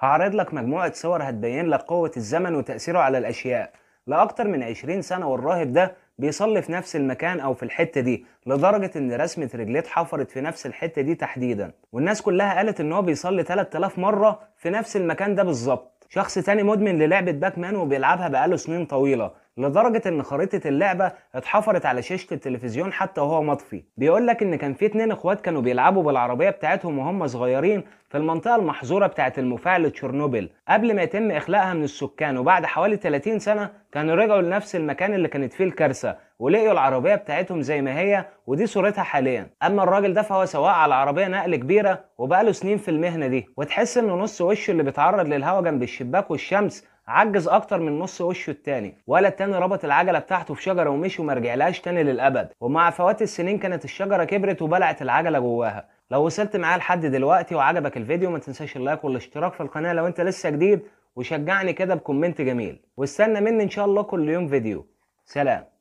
هعرض لك مجموعة صور هتبين لك قوة الزمن وتأثيره على الأشياء. لأكتر من 20 سنة والراهب ده بيصلي في نفس المكان أو في الحتة دي، لدرجة إن رسمة رجليه اتحفرت في نفس الحتة دي تحديدا، والناس كلها قالت إن هو بيصلي 3000 مرة في نفس المكان ده بالظبط. شخص تاني مدمن للعبة باك مان وبيلعبها بقاله سنين طويلة، لدرجة ان خريطة اللعبة اتحفرت على شاشة التلفزيون حتى وهو مطفي. بيقول لك ان كان في 2 اخوات كانوا بيلعبوا بالعربية بتاعتهم وهم صغيرين في المنطقة المحظورة بتاعة المفاعل تشيرنوبل قبل ما يتم اخلاءها من السكان، وبعد حوالي 30 سنة كانوا رجعوا لنفس المكان اللي كانت فيه الكارثة ولقيوا العربية بتاعتهم زي ما هي، ودي صورتها حاليا. اما الراجل ده فهو سواق على عربية نقل كبيرة وبقاله سنين في المهنة دي، وتحس انه نص وشه اللي بيتعرض للهواء جنب الشباك والشمس عجز اكتر من نص وشه التاني. ولا التاني ربط العجلة بتاعته في شجرة ومشي وما رجعلهاش تاني للابد، ومع فوات السنين كانت الشجرة كبرت وبلعت العجلة جواها. لو وصلت معايا لحد دلوقتي وعجبك الفيديو ما تنساش ال like والاشتراك في القناة لو انت لسه جديد، وشجعني كده ب comment جميل، واستنى مني ان شاء الله كل يوم فيديو. سلام.